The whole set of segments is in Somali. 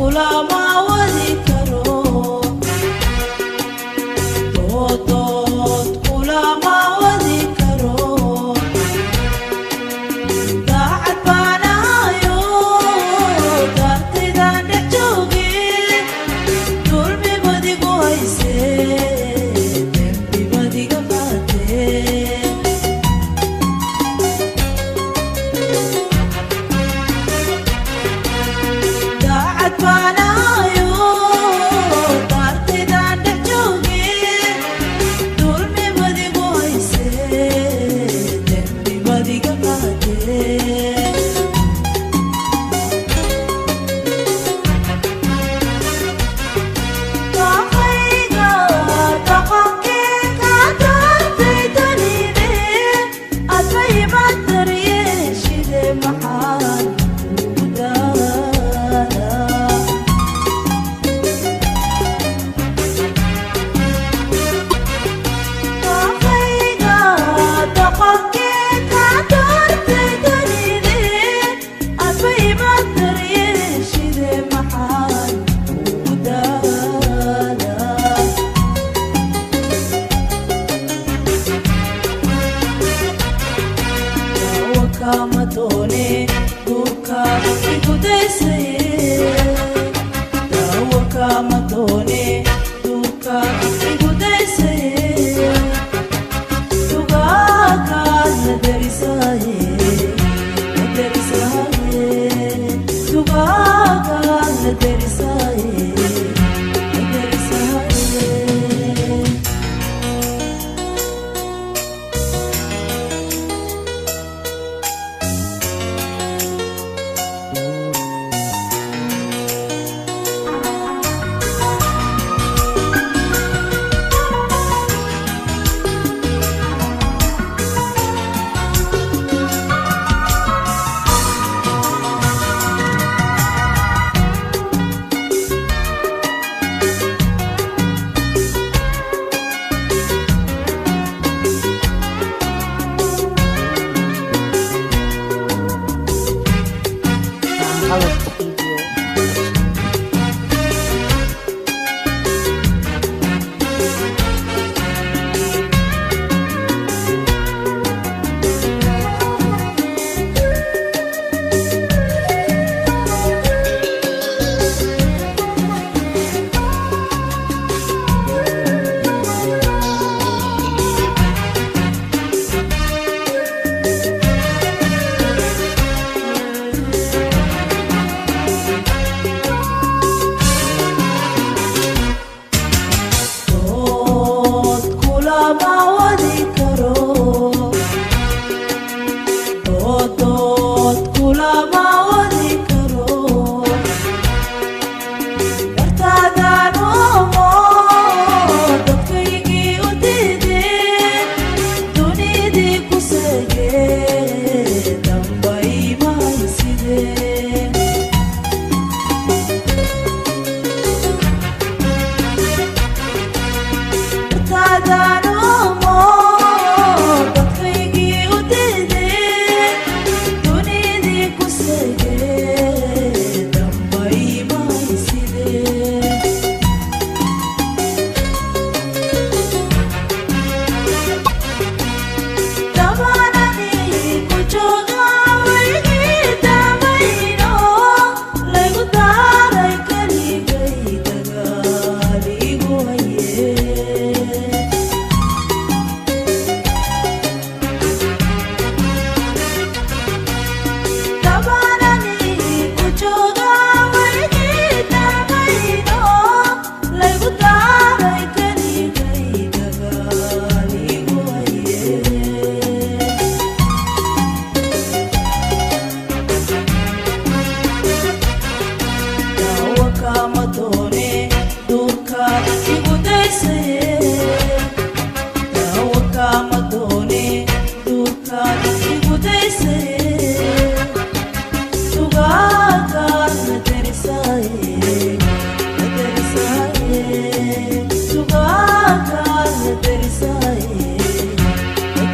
Kulama wadi karo, dood kulama wadi karo. Daacad baanahayo, daartaydaan dhex jooge, dulmibadigu hayse, dembibadiga qaatee. Daacad baanahayo, daartaydaan dhex jooge, dulmibadigu hayse, dembibadiga qaatee. Dhaqayga dhaqankee ka dartay dunide, adbayba daryeeshide, maxaan kugu daalaa? Dhaqayga dhaqankee ka dartay dunide, adbayba daryeeshide, maxaan kugu daalaa? Kama doone duurka igudaysaye, daawo kama doone duurka igudaysaye, dugaagaadna derisaye, derisaye, dugaagaadna derisaye, derisaye. Qalad video production. Dood kulama wadi karo, dood kulama wadi karo. Dartaadaan oomo dadkaygii u diideen, dunidii ku seegee, dambay mahaysideen. Dartaadaan oomo dadkaygii u diideen, dunidii ku seegee, dambay mahaysideen. Damanani ku jooga weligii damayno, laygu daaray keligay, dagaal igu haye. Damanani ku jooga weligii damayno, laygu daaray keligay, dagaal igu haye. Daawo kama doone duurka igudaysaye, daawo kama doone duurka igudaysaye, dugaagaadna derisaye, derisaye, dugaagaadna derisaye,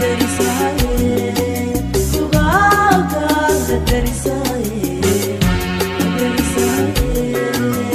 derisaye, dugaagaadna derisaye, derisaye.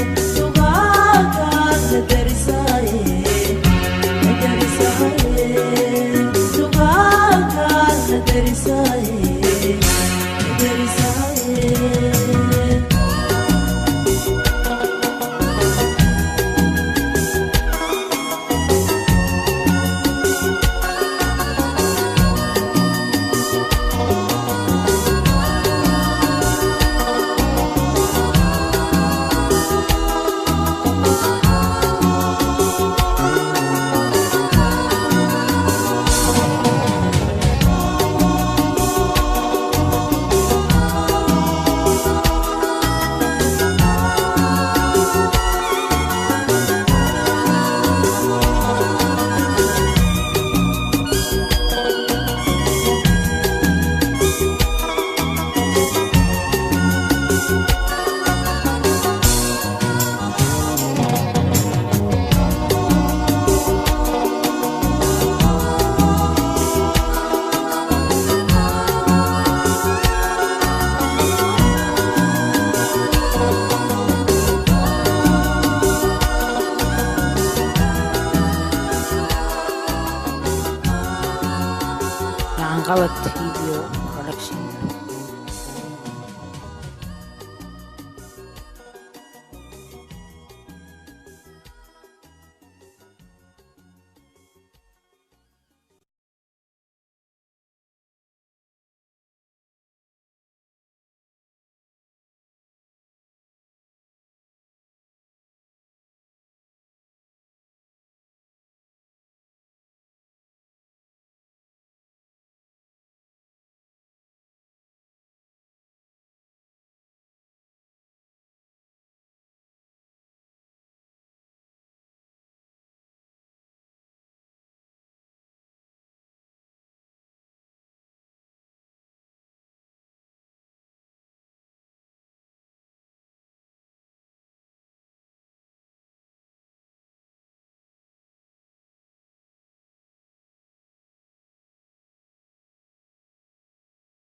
Waxqabad TV.